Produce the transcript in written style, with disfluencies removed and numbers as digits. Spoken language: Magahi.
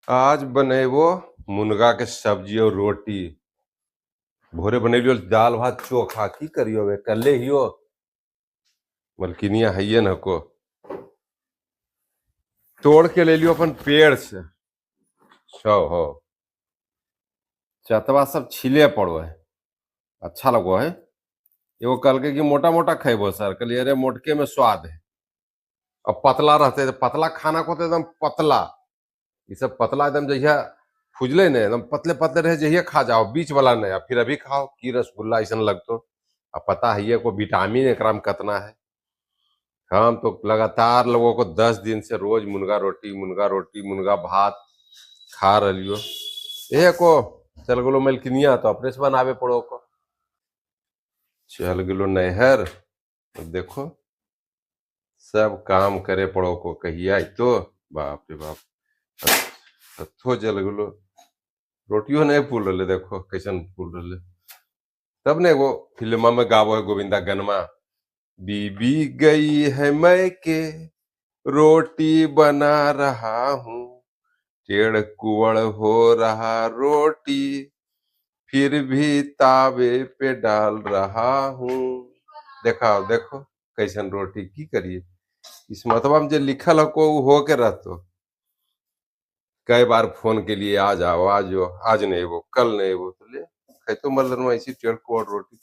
आज बनेबो मुनगा के सब्जी और रोटी। भोरे बनेलियो दाल भात चोखा। की करियो बे, कल्ले हियो मलकिनिया हइये न को तोड़ के ले लियो अपन पेड़ से। सब हो चतवा सब छिले पड़ो है, अच्छा लगो है। एगो कहलकै कि मोटा मोटा खैबो सर, कहलिए अरे मोटके में स्वाद है। अब पतला रहते तो पतला खाना को तो एकदम पतला, ये सब पतला एकदम जहिया फुजले ने एकदम पतले पतले रहे जहिया खा जाओ, बीच वाला नहीं। अब फिर अभी खाओ की रसगुल्ला ऐसा लगतो। अब पता है ये को विटामिन एकरा में कितना है। हम तो लगातार लोगों को 10 दिन से रोज मुनगा रोटी मुनगा रोटी मुनगा भात खा रहियो। ये को चल गलो मलकिनिया तो अपने से बनावे पड़ो को। चल गलो नहर तो देखो सब काम करे पड़ो को। कहिया तो बाप रे बाप हथो जल गलो, रोटियो नहीं फूल रहे, देखो कैसन फूल रहे। तब ने वो फिल्म में गावो है गोविंदा गनमा, बीबी गई है मैं के रोटी बना रहा हूँ, टेढ़ कुवड़ हो रहा रोटी फिर भी तावे पे डाल रहा हूँ। देखाओ देखो कैसन रोटी, की करिए इस मतबा में जो लिखल हो को हो के रहतो। कई बार फोन के लिए आ जाओ, आज हो, आज नहीं वो कल नहीं वो, तो ले खाते मर्दन ऐसी टेढ़ कुवड़ रोटी।